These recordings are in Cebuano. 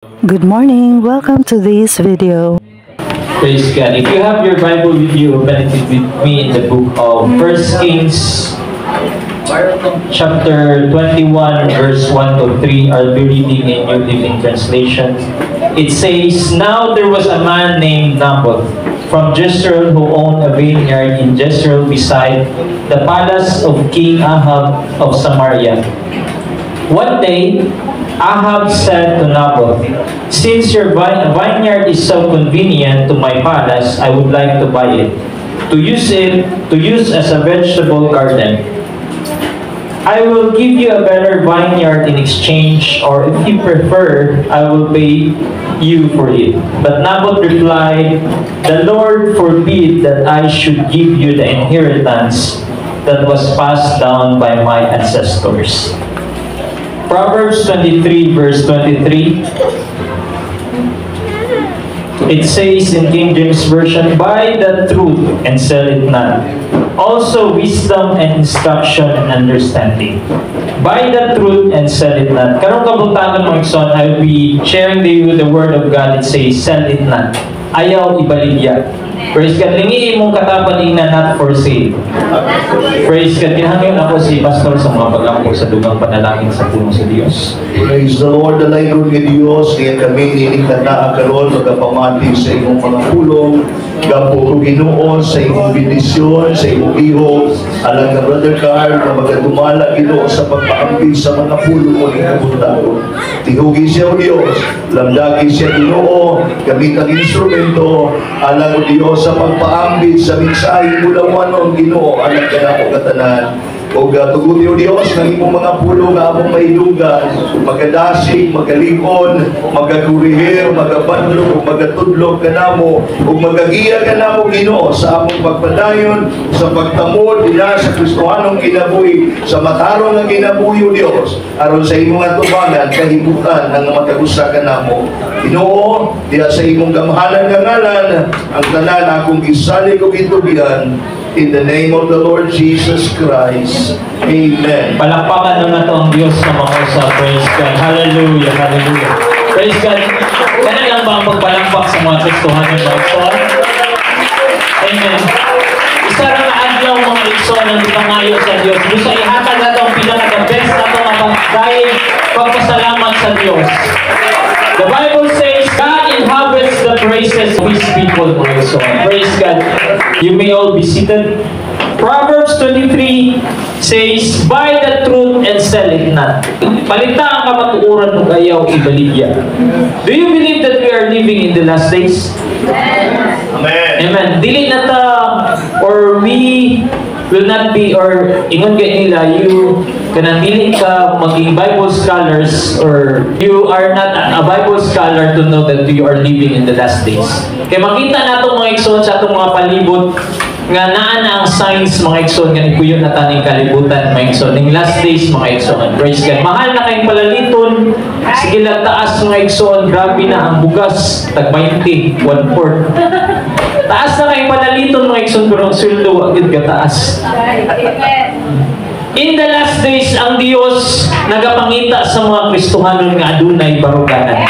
Good morning! Welcome to this video. Praise God. If you have your Bible with you, open it with me in the book of First Kings, chapter 21, verse 1 to 3. I'll be reading in New Living Translation. It says, "Now there was a man named Naboth from Jezreel who owned a vineyard in Jezreel beside the palace of King Ahab of Samaria. One day, Ahab said to Naboth, 'Since your vineyard is so convenient to my palace, I would like to buy it, to use as a vegetable garden. I will give you a better vineyard in exchange, or if you prefer, I will pay you for it.' But Naboth replied, 'The Lord forbid that I should give you the inheritance that was passed down by my ancestors.'" Proverbs 23 verse 23. It says in King James Version, "Buy the truth and sell it not. Also wisdom and instruction and understanding." Buy the truth and sell it not. Karong kabuntagon, mga igsoon, I will be sharing to you the word of God. It says, "Sell it not." Ayaw ibaligya. Praise God. Lingi imong katapan, ingna, "Not for sale." Praise God. Kinahanglan ako si Pastor sa mga pag-ampo sa dugang panalangin sa pulong sa Dios. Praise the Lord, dalaygon nga Dios, nga kami nining kadlaw'a karon magapamati sa imong mga pulong. Gapo ko, Ginoo, sa imong bendisyon, sa imong iho, alang ka Brother Carl, nga magadumala, Ginoo, sa pagpaambit sa mga pulong mo ning kabuntagon. Tihugi siya, O Dios, lamdagi siya, Ginoo, gamit ang instrumento, alang, O Dios, sa pagpaambit sa mensahe bulawanon, Ginoo, alang kanako katanan. O tuguti, O Dios, ng imong mga pulong nga among mahidunggan, magadasig, magalikon, magakurihir, magabadlong, ug magatudlog kanamo, ug magagiya kanamo, Ginoo, sa among pagpadayon, sa pagtamod dila sa Kristohanong kinabuhi, sa matarong nga kinabuhi, O Dios, aron sa imong atubangan, kahibutan ng matagusa kanamo. Ginoo, diha sa imong gamhanan nga ngalan, ang tanan akong gisalig ug gitugyan, in the name of the Lord Jesus Christ. Amen. Palakpakan na nato ang Diyos sa mga usap. Praise God. Hallelujah. Hallelujah. Praise God. Kana lang ba ang pagpalakpak sa mga Kristohanon, mga igsoon? Amen. Isa ra nga adlaw, mga igsoon, ang ipangayo sa Dios. Busa ihatag nato ang pinaka the best nato nga pagdahil pagpasalamat sa Dios. The Bible says God inhabits the praises of His people, mga igsoon. Praise God. You may all be seated. Proverbs 23 says, "Buy the truth and sell it not." Palita ang kamatuoran ug ayaw ibaligya. Do you believe that we are living in the last days? Amen. Amen. Dili na ta or we will not be or ingon kay nila, you kanang dili ka maging Bible scholars or you are not a Bible scholar to know that you are living in the last days. Kay makita nato, mga igsoon, sa atong mga palibot nga naa na ang signs, mga igsoon, nga nipuyo na taning kalibutan, mga igsoon, ning last days, mga igsoon. Praise God. Mahal na kayong palaliton, sige lang taas, mga igsoon. Grabe na ang bugas, tag 20, 1/4. Taas na kayong palaliton, mga igsoon, pero ang sweldo wa gyud kataas. In the last days, ang Dios nagapangita sa mga Kristohanon nga adunay baruganan.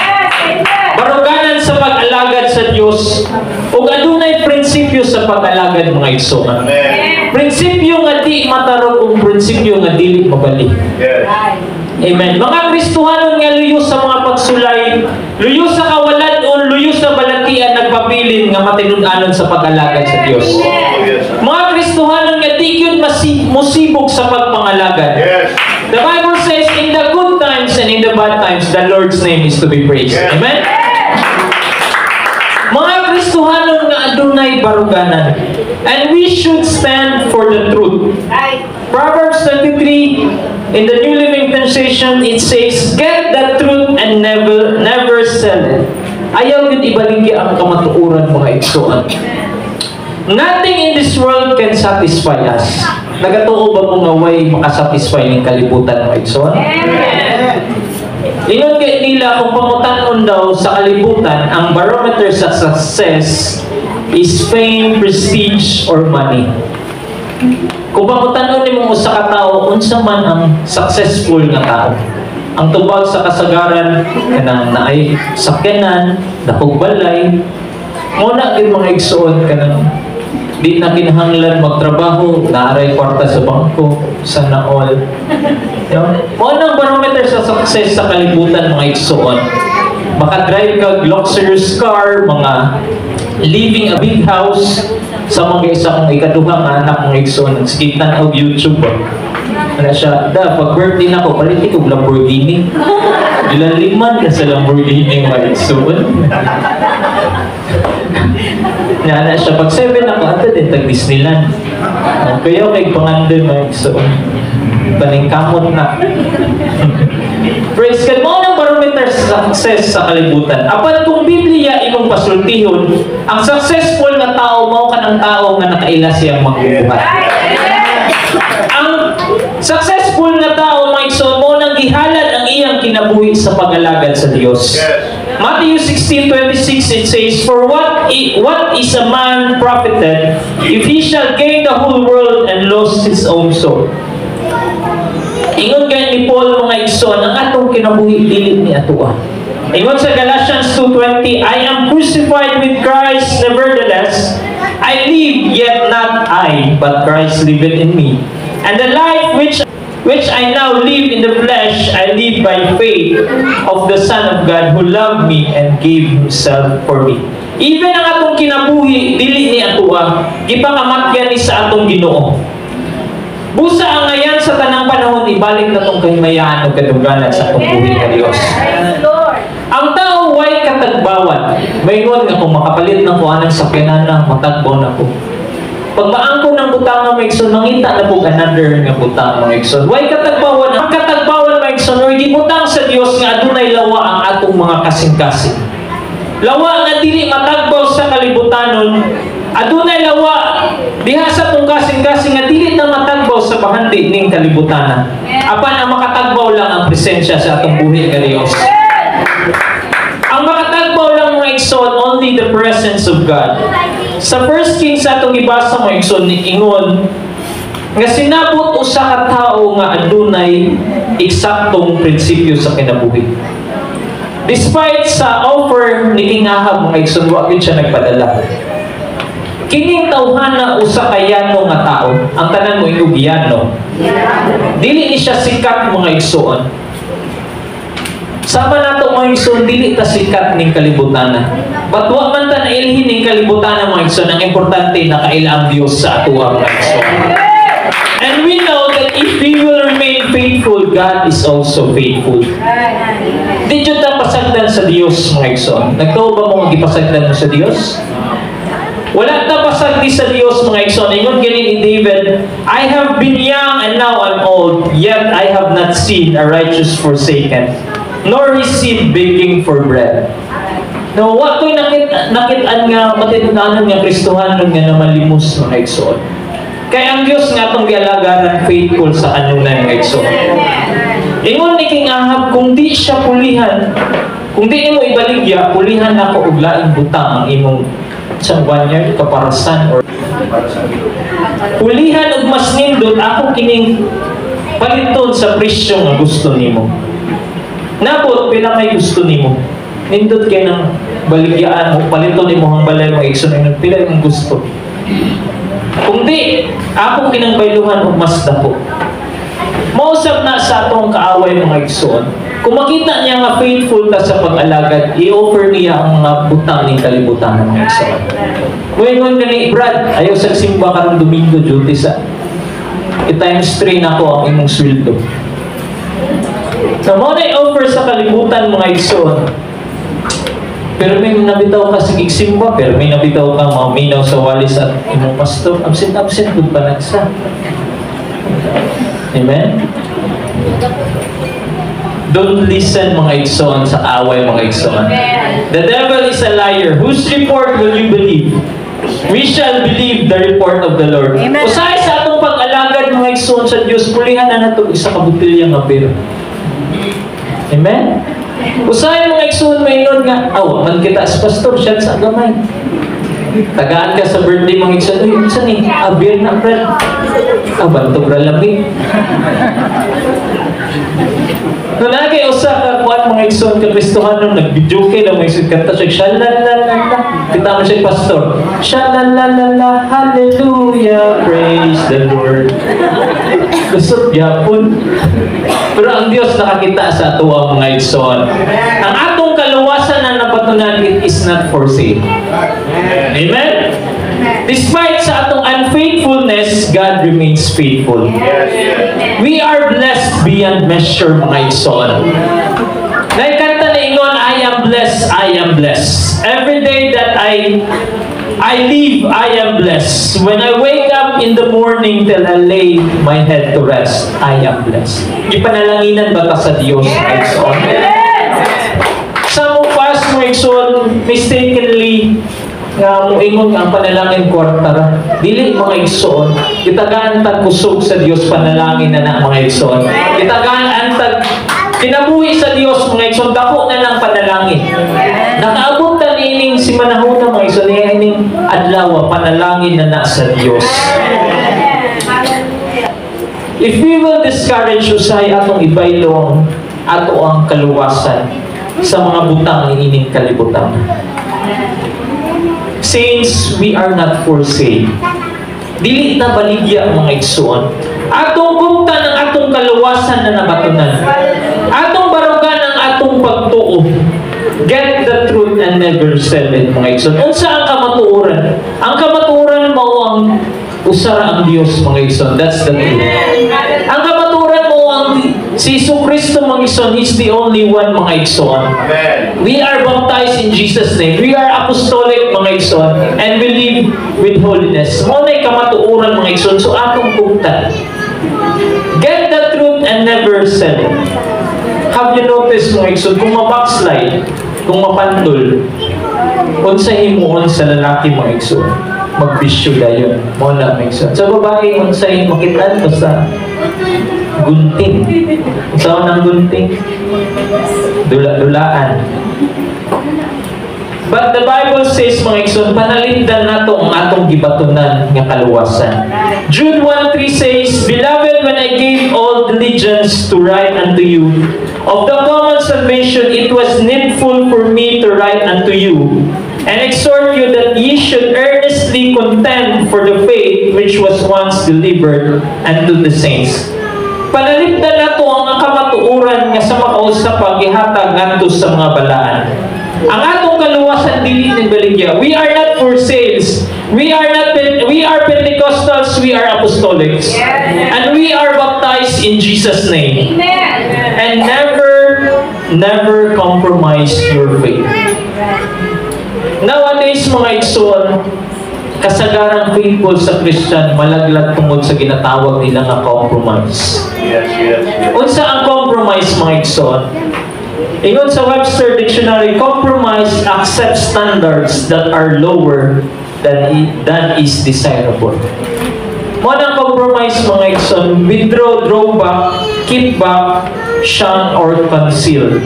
Baruganan sa pag-alagad sa Dios ug adunay prinsipyo sa pag-alagad, mga igsoon. Amen. Prinsipyo nga di matarog ug prinsipyo nga dili mabali. Amen. Mga Kristohanon nga luyo sa mga pagsulay, luyo sa kawalad-on, luyo sa balatian, nagpabilin nga matinud-anon sa pag-alagad sa Dios. Mga Kristohanon nga di gyud musibog sa pagpangalagad. The Bible says, in the good times and in the bad times, the Lord's name is to be praised. Amen? Mga Kristohanon nga adunay baruganan. And we should stand for the truth. Proverbs 23, in the New Living Translation, it says, "Get the truth and never, never sell it." Ayaw gyud ibaligya ang kamatuoran, mga igsoon. Nothing in this world can satisfy us. Nagatuo ba mo nga way makasatisfy ning kalibutan, mga igsoon? Ingon kay nila, kung pangutan-on daw sa kalibutan, ang barometer sa success is fame, prestige, or money. Kung pangutan-on nimo usa ka tawo, unsa man ang successful nga tao? Ang tubag sa kasagaran, kanang naay sakyanan, dakog balay, mao na gyud, mga igsoon, kanang di na kinahanglan magtrabaho, naaray kwarta sa bangko, sana all. No? Mao nang barometer sa success sa kalibutan, mga igsoon. Maka-drive ka luxurious car, mga living a big house, sa mga isa kong ikaduha nga anak, mga igsoon, sige tan-aw YouTube ba. Ano siya, "Da, pag birthday na ko, palit ko Lamborghini." Gilaliman ka sa Lamborghini, mga igsoon. Nga na siya, "Pag 7 ako, adto din tag Disneyland." Kaya kay pangandoy, mga igsoon. Paningkamot na. Praise God. Mao nang barometer sa success sa kalibutan. Apan kung Biblia imong pasultihon, ang successful nga tao mao kanang tao nga nakaila siyang magbuhat. Ang successful nga tao, mga igsoon, mao nang gihalad ang iyang kinabuhi sa pag-alagad sa Dios. Matthew 16:26, it says, "For what is a man profited if he shall gain the whole world and lose his own soul?" Ingon gani ni Paul, mga igsoon, ang atong kinabuhi dili ni atoa. Ingon sa Galatians 2:20, "I am crucified with Christ, nevertheless I live, yet not I, but Christ liveth in me. And the life which I now live in the flesh, I live by faith of the Son of God who loved me and gave Himself for me." Even ang atong kinabuhi, dili ni atoa, gipakamatyan ni sa atong Ginoo. Busa ang ngayan sa tanang panahon, ibalik na tong kahimayaan o kadungganan sa atong buhi nga Dios. Lord. Ang tao way katagbawan. Maingon nga kung makapalit ng kuanang sakyanan na, matagbaw na ko. Pag maangko ng butang nga, mga igsoon, mangita na po another nga butang, mga igsoon. Way katagbawan. Ang katagbawan, mga igsoon, or gibutang sa Dios nga adunay lawa ang atong mga kasing-kasing. Lawa nga dili matagbaw sa kalibutanon, adunay lawa diha sa atong kasing-kasing nga dili na matagbaw sa bahandi ning kalibutanan. Apan ang makatagbaw lang ang presensya sa atong buhi nga Dios. Ang makatagbaw lang, mga igsoon, only the presence of God. Sa First Kings sa atong gibasa, mga igsoon, ni ingon nga si Nabot usa ka tawo nga adunay eksaktong prinsipyo sa kinabuhi. Despite sa offer ni King Ahab, mga igsoon, wa gyud siya nagpadala. Kining tawhana usa ka yano nga tao, ang tanan mo ingog, "Yano." Dili ni siya sikat, mga igsoon. Sama nato, mga igsoon, dili ta sikat ning kalibutan. But wa man ta nailhin ning kalibutan, mga igsoon, ang importante nakaila ang Dios sa atoa, mga igsoon. And we know that if we will remain faithful, God is also faithful. Di jud ta pasagdan sa Dios, mga igsoon. Nagtuo ba mo nga gipasagdan mo sa Dios? Wala ta pasagdi sa Dios, mga igsoon. Ingon gani ni David, "I have been young and now I'm old, yet I have not seen a righteous forsaken, nor his seed begging for bread." No, wa ko'y nakit-an nga matinunanon nga Kristohanon nga namalimos, mga igsoon. Kay ang Dios nga atong gialagaran, faithful sa kanunay, mga igsoon. Ingon ni King Ahab, kung di siya pulihan, kung di nimo ibaligya, pulihan nako og laing butang ang imong sa vineyard, kaparasan, or pulihan og mas nindot, ako kining paliton sa presyo nga gusto nimo. Nabot, pila may gusto nimo? Nindot kay nang baligyaan mo, paliton nimo ang balay, mga igsoon, ingon, "Pila yung gusto? Kung di, ako kinang bayluhan og mas dako." Mausap na sa atong kaaway, mga igsoon. Kung makita niya nga faithful ka sa pag-alagad, i-offer niya ang mga butang ng kalibutan, mga igsoon. Muingon ka ni, "Brad, ayaw sa simba karong Domingo, duty sa. I-times 3 na ko ang imong sweldo." So, mao na offer sa kalibutan, mga igsoon. Pero may nabitaw ka sa simba, pero may nabitaw ka maminaw sa walis at imong pastor, absent-absent pud pa nagsa. Amen? Don't listen, mga igsoon, sa away, mga igsoon. The devil is a liar. Whose report will you believe? We shall believe the report of the Lord. Amen. Usahay sa atong pag-alagad, mga igsoon, sa Dios, pulihan na nato isa ka botelya nga beer. Amen? Usahay, mga igsoon, maingon nga, "Aw, man kita sa pastor, siya sa gamay." Tagaan ka sa birthday, mga igsoon, "Uy, unsa ni? Ah, beer na, friend. Ah, bantog ra lami." No nagay usa ka kuan, mga igsoon, ka Kristohanon, nag-videoke lang, mga igsoon, kanta siya shalalala. Kita mo siya pastor. Shalalala, hallelujah, praise the Lord. Lusot gyapon. Pero ang Dios nakakita sa ato ang mga igsoon. Ang atong kaluwasan na nabatunan, it is not for sale. Amen? Despite sa atong unfaithfulness, God remains faithful. We are blessed beyond measure, mga igsoon. Naikanta na ingon, "I am blessed, I am blessed. Every day that I live, I am blessed. When I wake up in the morning till I lay my head to rest, I am blessed." Ipanalanginan ba ta sa Dios, mga igsoon? Some of us, mga igsoon, mistakenly, nga muingon nga ang panalangin kwarta ra. Dili, mga igsoon. Gitagaan tag kusog sa Dios, panalangin na na, mga igsoon. Gitagaan tag kinabuhi sa Dios, mga igsoon, dako na ng panalangin. Nakaabot ta niining si manahuna, mga igsoon, niining adlaw, panalangin na na sa Dios. If we will discourage, usahay atong ibaylo ang ato ang kaluwasan sa mga butang niining kalibutan. Saints, we are not for sale. Dili na baligya, mga igsoon. Atong kuptan ang atong kaluwasan na nabatunan. Atong barugan ang atong pagtuo. Get the truth and never sell it, mga igsoon. Unsa ang kamatuoran? Ang kamatuoran mao ang usa ra ang Dios, mga igsoon. That's the truth. Ang kamatuoran mao ang si Jesu Kristo, mga igsoon. He's the only one, mga igsoon. Amen. We are baptized in Jesus' name. We are apostolic, mga igsoon, and we live with holiness. Mao na'y kamatuoran, mga igsoon. So atong kuptan. Get the truth and never sell it. Have you noticed, mga igsoon, kung ma-backslide, kung mapandol, unsa himuon sa lalaki, mga igsoon? Magbisyo dayon. Mao na, mga igsoon. Sa babae, unsay makitaan? Basta gunting. Unsa nang gunting? Dula-dulaan. But the Bible says, mga igsoon, panalipdan nato ang atong gibatunan nga kaluwasan. Jude 1:3 says, "Beloved, when I gave all diligence to write unto you of the common salvation, it was needful for me to write unto you, and exhort you that ye should earnestly contend for the faith which was once delivered unto the saints." Panalipdan nato ang kamatuoran nga sa makausa pa gihatag ngadto sa mga balaan. Ang atong kaluwasan dili ning baligya. We are not for sales. We are not we are Pentecostals, we are apostolics. And we are baptized in Jesus' name. Amen. And never, never compromise your faith. Nowadays, mga igsoon, kasagarang faithful sa Christian malaglag tungod sa ginatawag nila nga compromise. Unsa ang compromise, mga igsoon? Ingon sa Webster Dictionary, compromise accepts standards that are lower than is desirable. Mao nang compromise, mga igsoon, withdraw, draw back, keep back, shun, or conceal.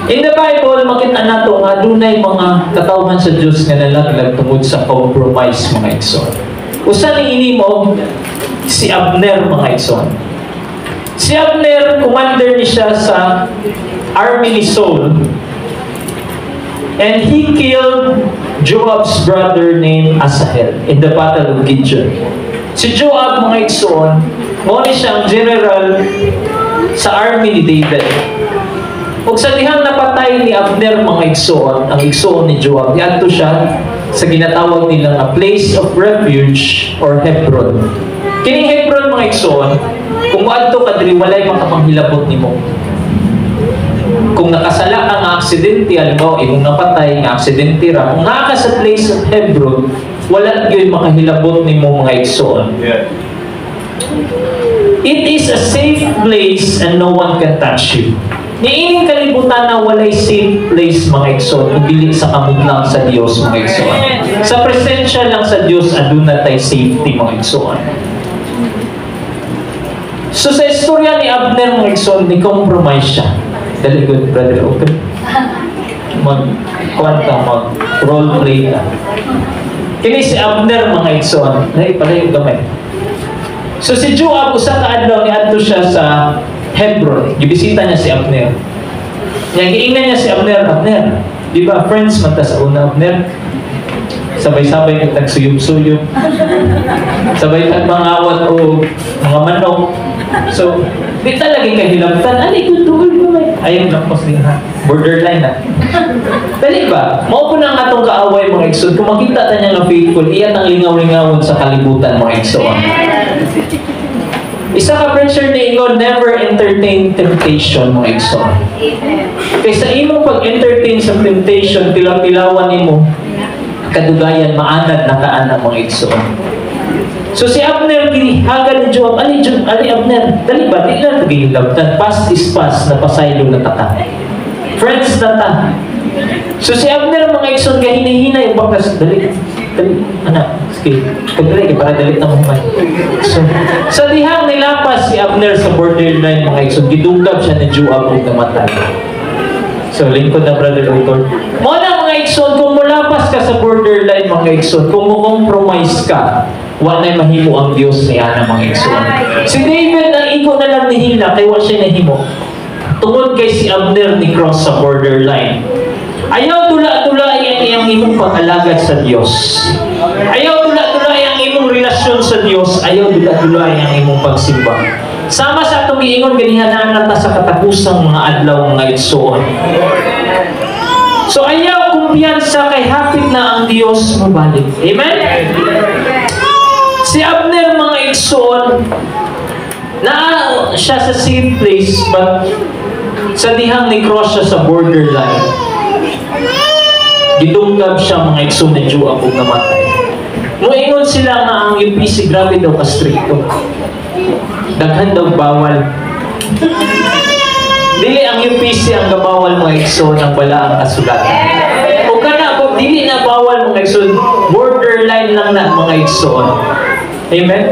In the Bible, makita nato nga dunay mga katawhan sa Dios nga nalaglag tungod sa compromise, mga igsoon. Usa ni ini mo si Abner, mga igsoon. Si Abner, commander ni siya sa army ni Saul. And he killed Joab's brother named Asahel in the Battle of Gibeon. Si Joab, mga igsoon, mao ni siya ang general sa army ni David. Ug sa dihang napatay ni Abner, mga igsoon, ang igsoon ni Joab, niadto siya sa ginatawag nila nga place of refuge or Hebron. Kining Hebron, mga igsoon, kung moadto ka diri, walay makapanghilabot nimo. Kung nakasala ka nga aksidente, halimbawa imong napatay nga aksidente ra, kung naa ka sa place of Hebron, wala gyud makahilabot nimo, mga igsoon. It is a safe place and no one can touch you. Niining kalibutan na walay safe place, mga igsoon, kung dili sa kamot lang sa Dios, mga igsoon. Sa presensya lang sa Dios aduna tay safety, mga igsoon. So sa istorya ni Abner, mga igsoon, ni compromise siya. Dali good, brother, okay? Mag kuan ka, mag role play ka. Kini si Abner, mga igsoon, nay pala yung gamay. So si Joab, usa ka adlaw niadto siya sa Hebron. Gibisita niya si Abner. Nya giingnan niya si Abner, "Abner, di ba friends man ta sa una, Abner? Sabay-sabay kag tagsuyop-suyop. Sabay tag mangawat og mga manok. So, di talaga kahilabtan. Ali, good mo may." Ayaw lang ko ha. Borderline na. Dali ba? Mao po na ang atong kaaway, mga igsoon. Kung makita ta niya nga faithful, iya tang lingaw-lingawon sa kalibutan, mga igsoon. Isa ka preacher ni ingon, "Never entertain temptation," mga igsoon. Kay sa imong pag-entertain sa temptation, tilaw-tilawan nimo, kadugayan maanad na kaan ang mga igsoon. So si Abner, gihagad ni Joab, "Ali, Joab, ali Abner, dali ba, di lang gihilabtan, past is past, napasaylo na ta ka. Friends na ta." So si Abner, mga igsoon, gahinahinay, bakas, "Dali, dali, anak, sige, pagdali, para dali na mo." So, sa dihang nilapas si Abner sa borderline, mga igsoon, gidunggab siya ni Joab ug namatay. So, lingkod na Brother Author. Mo na, mga igsoon, kung mulapas ka sa borderline, mga igsoon, kung mo-compromise ka, wa na mahimo ang Dios ni ana, mga igsoon. Si David, ang iko na lang nihila, kay wa siya nahimo. Tungod kay si Abner ni cross sa borderline. Ayaw dula-dula ang iyang imong pag-alagad sa Dios. Ayaw dula-dula ang imong relasyon sa Dios. Ayaw dula-dula ang imong pagsimba. Sama sa atong giingon ganiha, naa ta sa katapusang mga adlaw, mga igsoon. So ayaw kumpiyansa kay hapit na ang Dios mobalik. Amen? Si Abner, mga igsoon, naa siya sa safe place, but sa dihang ni cross siya sa borderline, gidunggab siya, mga igsoon, ni Joab ug namatay. Moingon sila nga ang UPC grabe daw ka-strikto. Daghan daw bawal. Dili ang UPC ang gabawal, mga igsoon, ang balaang kasulatan. O kana po, dili na bawal, mga igsoon, borderline lang na, mga igsoon. Amen?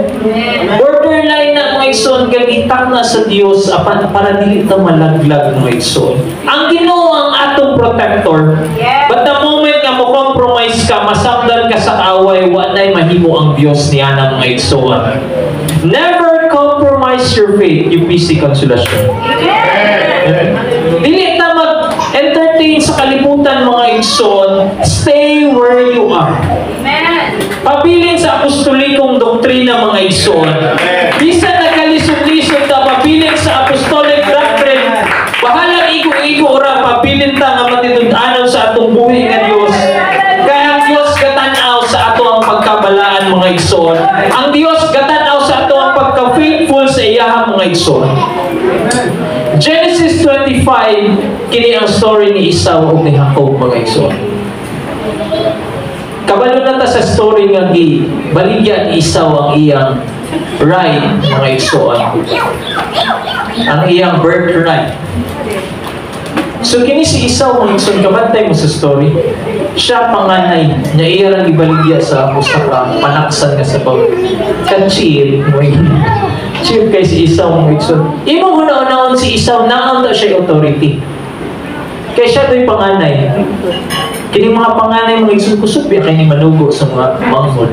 Borderline na, mga igsoon, kag itak na sa Dios apan para dili ta malaglag, mga igsoon. Ang Ginoo ang atong protector. But the moment nga mo compromise ka, masakdan ka sa away, wa na'y mahimo ang Dios niya na, mga igsoon. Never compromise your faith, UPC Consolacion. Dili ta mag-entertain sa kalibutan, mga igsoon, stay where you are. Pabilin sa apostolikong doktrina, mga igsoon. Bisan nagkalisod-lisod ta, pabilin sa apostolic doctrine. Bahalang igo-igo ora, pabilin ta nga matitud-anon sa atong buhi nga Dios. Kaya ang Dios gatan-aw sa ato ang pagkabalaan, mga igsoon. Ang Dios gatan-aw sa ato ang pagka-faithful sa iyaha, mga igsoon. Genesis 25, kini ang story ni Esau ug ni Jacob, mga igsoon. Kabalo na ta sa story nga gi baligya ni Esau ang iyang right, mga igsoon. Ang iyang birthright. So kini si Esau, mga igsoon, kabantay mo sa story. Siya panganay, niya iya rang ibaligya sa usa ka panaksan nga sabaw. Ka-cheap mo. Cheap kay si Esau, mga igsoon. Imong huna-hunahon si Esau, naa unta siya authority. Kay siya do'y panganay. Kini mga panganay, mga igsoon, kusog biya kay ni manugo sa mga manghod.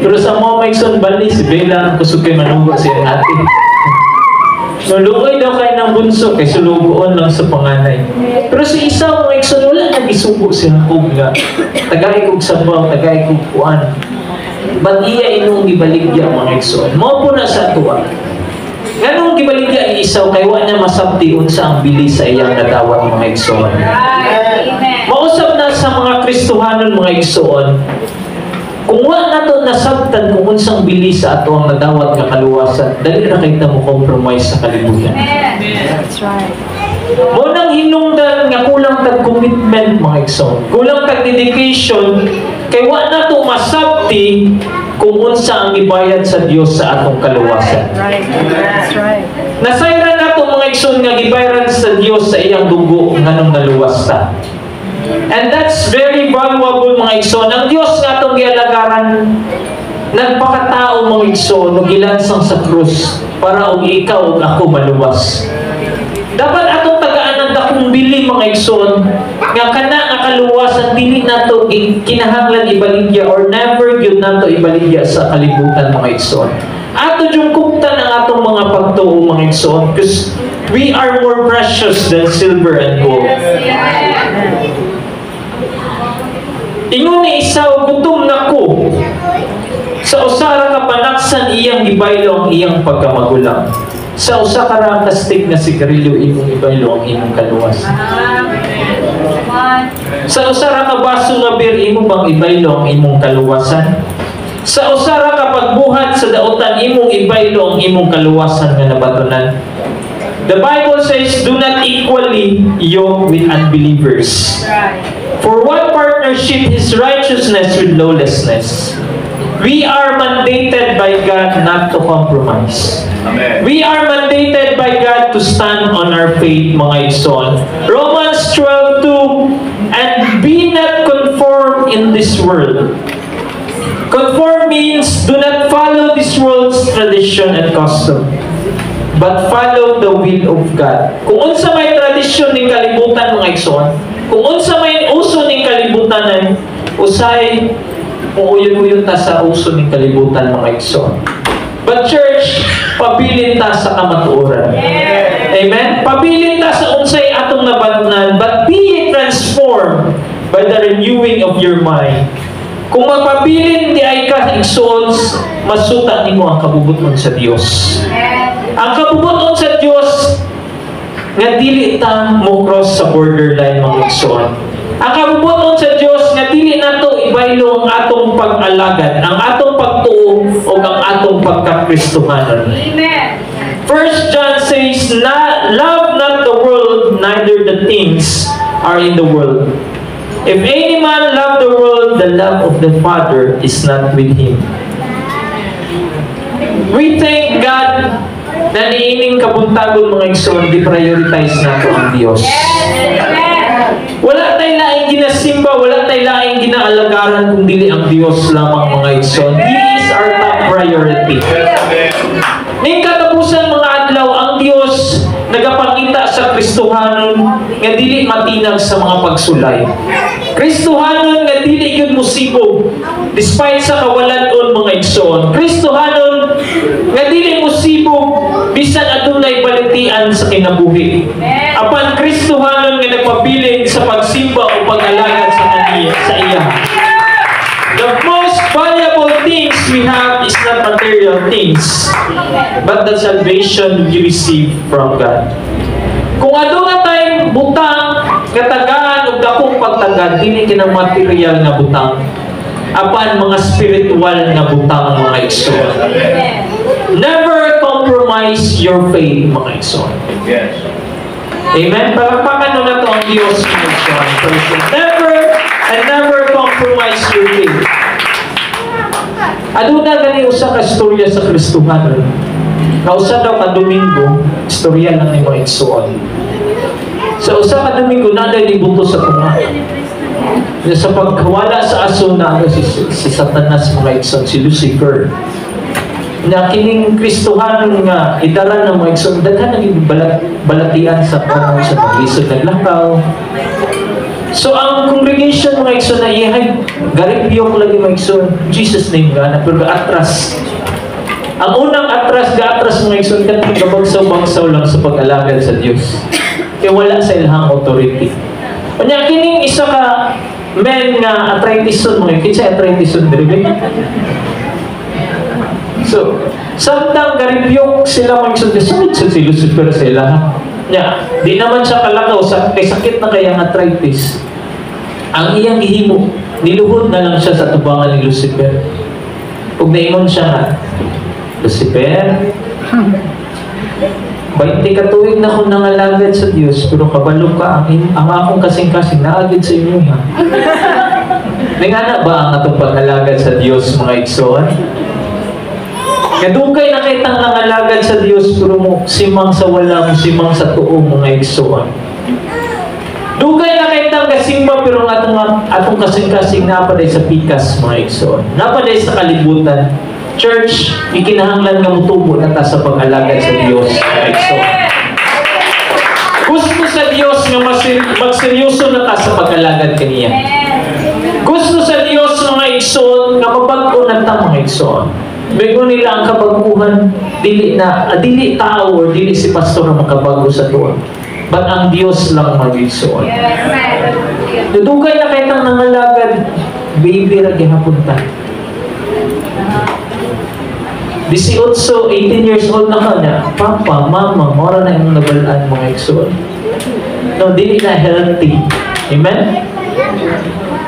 Pero sa mga igsoon, bali si Bella ang kusog kay manugo sa iyang ate. Nuluoy daw kay ng bunso kay sulugoon lang sa panganay. Pero si Esau, mga igsoon, wala nagisugo si Jacob nga tagay kog sabaw, tagay kog kuan. But iya inong gibaligya, mga igsoon. Mao po na sa atuwa. Nganong gibaligya ni Esau? Kay wa niya masabti unsa ang bili sa iyang nadawat, mga igsoon. Mausap na sa mga Kristohanon, mga igsoon, kung wa nato nasabtan kung unsang bili sa ato ang nadawat nga kaluwasan, dali ra kay ta mo compromise sa kalibutan. That's right. Mo nang hinungdan nga kulang tag commitment, mga igsoon. Kulang tag dedication kay wa nato masabti kung unsa ang gibayad sa Dios sa atong kaluwasan. Right. That's right. Nasayran nato, mga igsoon, nga gibayaran sa Dios sa iyang dugo nganong naluwas ta. And that's very valuable, mga igsoon. Ang Dios nga atong gialagaran, nagpakatao, mga igsoon, ug gilansang sa krus para og ikaw ug ako maluwas. Dapat atong tagaan ng dakong bili, mga igsoon, nga kana nga kaluwasan dili nato kinahanglan ibaligya or never gyud nato ibaligya sa kalibutan, mga igsoon. Ato yung kuptan ang atong mga pagtuo, mga igsoon, because we are more precious than silver and gold. Ingon ni Esau, "Gutom na ko." Sa usa ra ka panaksan, iyang gibaylo ang iyang pagkamagulang. Sa usa ka ra ka stick nga sigarilyo, imong ibaylo ang imong kaluwasan. Sa usa ra ka baso nga beer, imo bang ibaylo ang imong kaluwasan? Sa usa ra ka pagbuhat sa dautan, imong ibaylo ang imong kaluwasan nga nabatunan? The Bible says, "Do not equally yoke with unbelievers. For what partnership is righteousness with lawlessness?" We are mandated by God not to compromise. Amen. We are mandated by God to stand on our faith, mga igsoon. Romans 12:2, "And be not conformed in this world." Conform means do not follow this world's tradition and custom, but follow the will of God. Kung unsa may tradisyon ning kalibutan, mga igsoon, kung unsa may uso ning kalibutan, usay muuyon-uyon ta sa uso ning kalibutan, mga igsoon. But church, pabilin ta sa kamatuoran. Amen? Pabilin ta sa unsay atong nabatunan, "but be ye transformed by the renewing of your mind." Kung magpabilin diay ka, igsoon, masuta nimo ang kabubuton sa Dios. Ang kabubuton sa Dios nga dili ta mo cross sa borderline, mga igsoon. Ang kabubuton sa Dios nga dili nato ibaylo ang atong pag-alagad, ang atong pagtuo o ang atong pagkakristohanon. Amen. First John says, "Na, love not the world, neither the things are in the world. If any man love the world, the love of the Father is not with him." We thank God na niining kabuntagon, mga igsoon, di-prioritize nato ang Dios. Wala tay laing ginasimba, wala tay laing ginaalagaran kung dili ang Dios lamang, mga igsoon. He is our top priority. Amen. Ning katapusan mga adlaw, ang Dios nagapangita sa Kristohanon nga dili matinag sa mga pagsulay. Kristohanon nga dili gyud musibog despite sa kawalan-on, mga igsoon. Kristohanon nga dili musibog bisan adunay balitian sa kinabuhi. Apan Kristohanon nga nagpabilin sa pagsimba o pag-alagad sa kaniya, sa iya. The most valuable things we have is not material things, but the salvation we receive from God. Kung aduna tayong butang katagaan og dakong pagtagad, dili kinang material nga butang, apan mga spiritual nga butang, mga igsoon. Never compromise your faith, mga igsoon. Amen? Palakpakan mo nato ang Diyos, mga igsoon. Praise God. Never and never compromise your faith. Aduna gani usa ka istorya sa Kristohanon. Kausa daw ka Domingo, istorya lang ni mga igsoon. Sa usa ka Domingo, naa nibuto sa tunga. Sa pagkawala sa aso na si Satanas, mga igsoon, si Lucifer. Na kining Kristohanon nga idaran ng mga igsoon, daghan naging balatian sa kanang sa paglisod naglakaw. So ang congregation, mga igsoon, na iyahay garipyok lagi, mga igsoon, Jesus name gana, pero atras. Ang unang atras, ga-atras, mga igsoon, kanang gabagsaw-bagsaw lang sa pag-alagad sa Dios. Kaya wala sa ilahang authority. Unya kining isa ka men nga arthritison, mga kinsa arthritison diri ba? So, samtang garipyok sila, mga igsoon, sunod sa si Lucifer sa ilaha. Nya, di naman siya kalakaw sa kay sakit na kayang arthritis. Ang iyang gihimo, niluhod na lang siya sa tubangan ni Lucifer. Ug naingon siya nga, "Lucifer, 20 ka tuig na akong nangalagad sa Dios, pero kabalo ka, ang akong kasing-kasing naa gyud sa inyo ha." Ningana ba ang atong pag-alagad sa Dios, mga igsoon? Kadugay na kitang nangalagad sa Dios, pero mo simang sa wala, mo simang sa tuo, mga igsoon. Dugay na kitang gasimba, pero ang atong kasing-kasing naa pa day sa pikas, mga igsoon. Naa pa day sa kalibutan. Church, ikinahanglan nga mutubo na ta sa pag-alagad sa Dios, mga igsoon. Gusto sa Dios nga magseryoso na ta sa pag-alagad kaniya. Gusto sa Dios, mga igsoon, nga mabag-o na ta, mga igsoon. Miingon nila ang kabaguhan, dili na dili tao or dili si pastor ang makabago sa tuwa. But ang Dios lang, mga igsoon. Dugay na kay tang nangalagad, baby ra gihapon ta. 18, 18 years old na ka na, papa, mama, mao ra na imong nabal-an, mga igsoon. No, dili na healthy. Amen?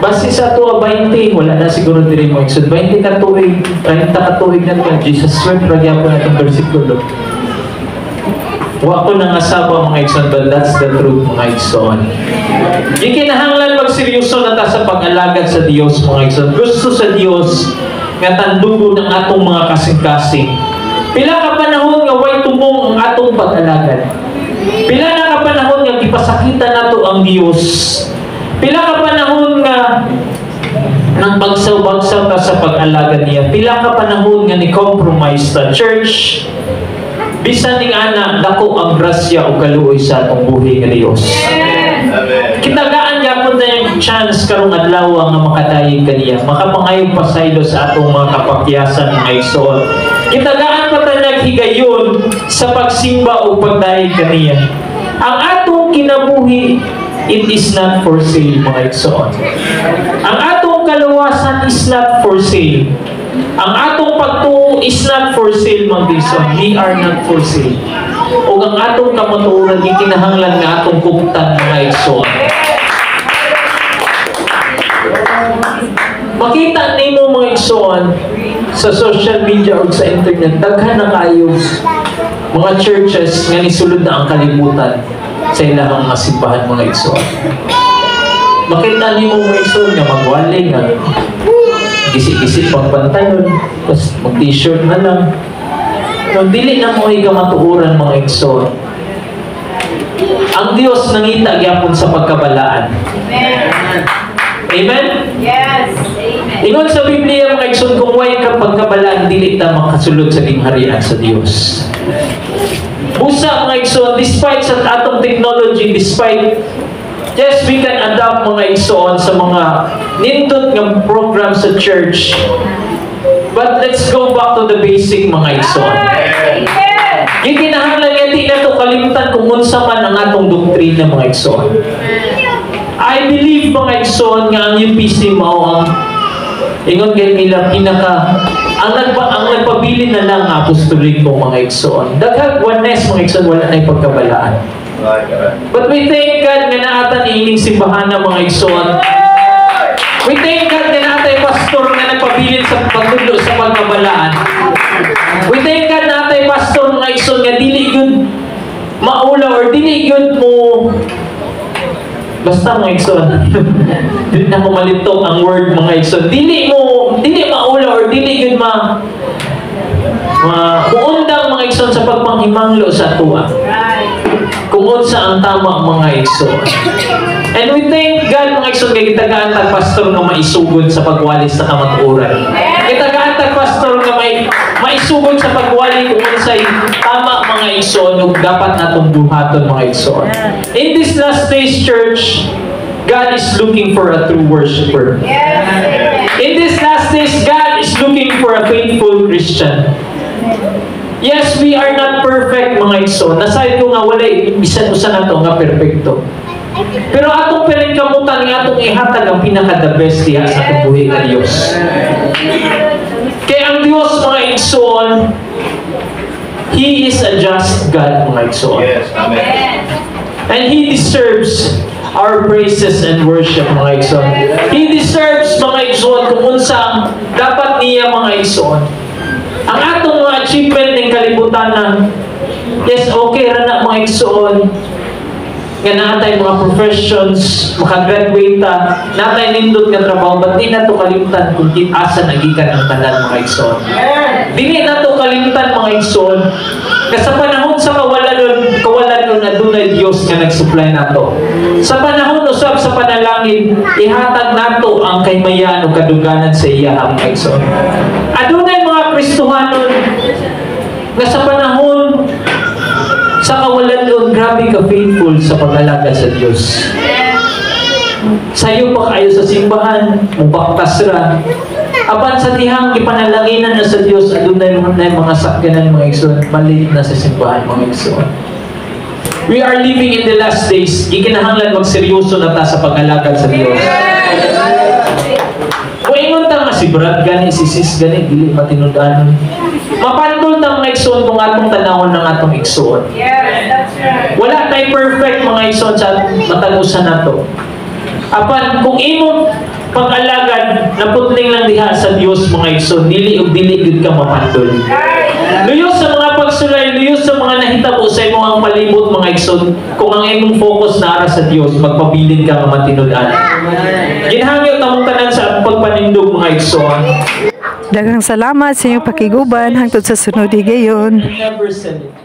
Base sa ato 20, wala na siguro diri, mga igsoon. 20 ka tuig, 30 ka tuig na to, Jesus wept ra gyapon atong bersikulo. Wa ko nang asawa, mga igsoon, but that's the truth, mga igsoon. Gikinahanglan magseryoso na ta sa pag-alagad sa Dios, mga igsoon. Gusto sa Dios nga tandugon ang atong mga kasing-kasing. Pila ka panahon nga way tumong ang atong pag-alagad? Pila na ka panahon nga gipasakitan nato ang Dios? Pila ka panahon nga nang bagsaw-bagsaw ta sa pag-alagad niya? Pila ka panahon nga ni compromise sa church? Bisan ning ana, dako ang grasya o kaluoy sa atong buhi nga Dios. Amen. Kitagaan gyapon na yung chance karong adlaw nga makadayeg kaniya, makapangayong pasaylo sa atong mga kapakyasan, mga igsoon. Kitagaan pa ta naghigayon sa pagsimba o pagdayeg kaniya. Ang atong kinabuhi, it is not for sale, mga igsoon. Ang atong kaluwasan is not for sale. Ang atong pagtuo is not for sale, mga igsoon. We are not for sale. O ang atong kamatuoran, gikinahanglan nga atong kuptan, mga igsoon. Makita nimo, mga igsoon, sa social media o sa internet, daghan na kayo mga churches nga nisulod na ang kalibutan sa ilang mga simbahan, mga igsoon. Makita nimo, mga igsoon, nga magwali nga gisi-gisi pang pantalon, tapos mag t-shirt na lang. No, dili na mo kamatuoran, mga igsoon. Ang Dios nangita gyapon sa pagkabalaan. Amen? Yes. Amen. Ingon sa Biblia, mga igsoon, kung way ka pagkabalaan, dili ta makasulod sa gingharian sa Dios. Busa, mga igsoon, despite sa atong technology, despite, yes, we can adapt, mga igsoon, sa mga nindot nga program sa church. But let's go back to the basic, mga igsoon. Amen. Gikinahanglan nga di na to kalimtan kung unsa man ang atong doktrina, mga igsoon. I believe, mga igsoon, nga ang UPC mao ang ingon kay nila pinaka ang nagpabilin na lang ang apostoliko, mga igsoon. Daghang oneness, mga igsoon, wala na pagkabalaan. But we thank God nga naa ta niining simbahan na, mga igsoon. We thank God nga naa tay pastor nga nagpabilin sa pagtudlo sa pagkabalaan. We thank God naa tay pastor, mga igsoon, nga dili gyud maula or dili gyud mo basta, mga igsoon. Dili na ko malitok ang word, mga igsoon. Dili mo dili maula or dili gyud ma ma muundang, mga igsoon, sa pagpanghimanglo sa tuwa kung unsa ang tama, mga igsoon. And we thank God, mga igsoon, kay gitagaan tag pastor nga maisugod sa pagwali sa kamatuoran. Gitagaan tag pastor nga may maisugod sa pagwali kung unsay tama, mga igsoon, ug dapat natong buhaton, mga igsoon. In this last days, church, God is looking for a true worshiper. In this last days, God is looking for a faithful Christian. Yes, we are not perfect, mga igsoon. Nasayod ko nga wala bisan usa nato nga perpekto. Pero atong kamutan nga atong ihatag ang pinaka the best diha sa atong buhi nga Dios. Kaya ang Dios, mga igsoon, He is a just God, mga igsoon. Yes, amen. And He deserves our praises and worship, mga igsoon. He deserves, mga igsoon, kung unsa ang dapat niya, mga igsoon. Ang atong mga achievement ng kalibutan na, yes, okay ra na, mga igsoon, nga naa tay mga professions, makagraduate ta, naa tay nindot nga trabaho, but di na to kalimtan kung asa nagikan ang tanan, mga igsoon. Dili na to kalimtan, mga igsoon, nga sa panahon sa kawalan nun, adunay Dios nga nag-supply nato. Sa panahon usab sa panalangin, ihatag nato ang kahimayan o kaduganan sa iya, mga igsoon. Adunay mga Kristohanon nga sa panahon sa kawalan doon, grabe ka faithful sa pag-alaga sa Diyos. Sayo pa kayo sa simbahan, mubaktas ra. Apan sa dihang ipanalanginan na sa Dios, adunay mga sakyanan, mga igsoon, malit na sa simbahan, mga igsoon. We are living in the last days. Gikinahanglan magseryoso na ta sa pag-alagad sa Dios. Kung ingon ta nga si Brad gani, si Sis gani, dili matinud-anon. Mapandol ta, mga igsoon, kung atong tanawon ng atong igsoon. Yes, that's right. Wala tay perfect, mga igsoon, sa matag usa nato. Apan kung imong pag-alagad naputling lang diha sa Dios, mga igsoon, dili ug dili gyud ka mapandol. Luyos sa mga pagsulay, luyos sa mga nahitabo sa imong ang palibot, mga igsoon, kung ang imong focus na ara sa Dios, magpabilin ka nga matinud-an. Ginhangyo tamong tanan sa pagpanindog, mga igsoon. Daghang salamat sa inyong pakiguban hangtod sa sunod higayon. Never said it.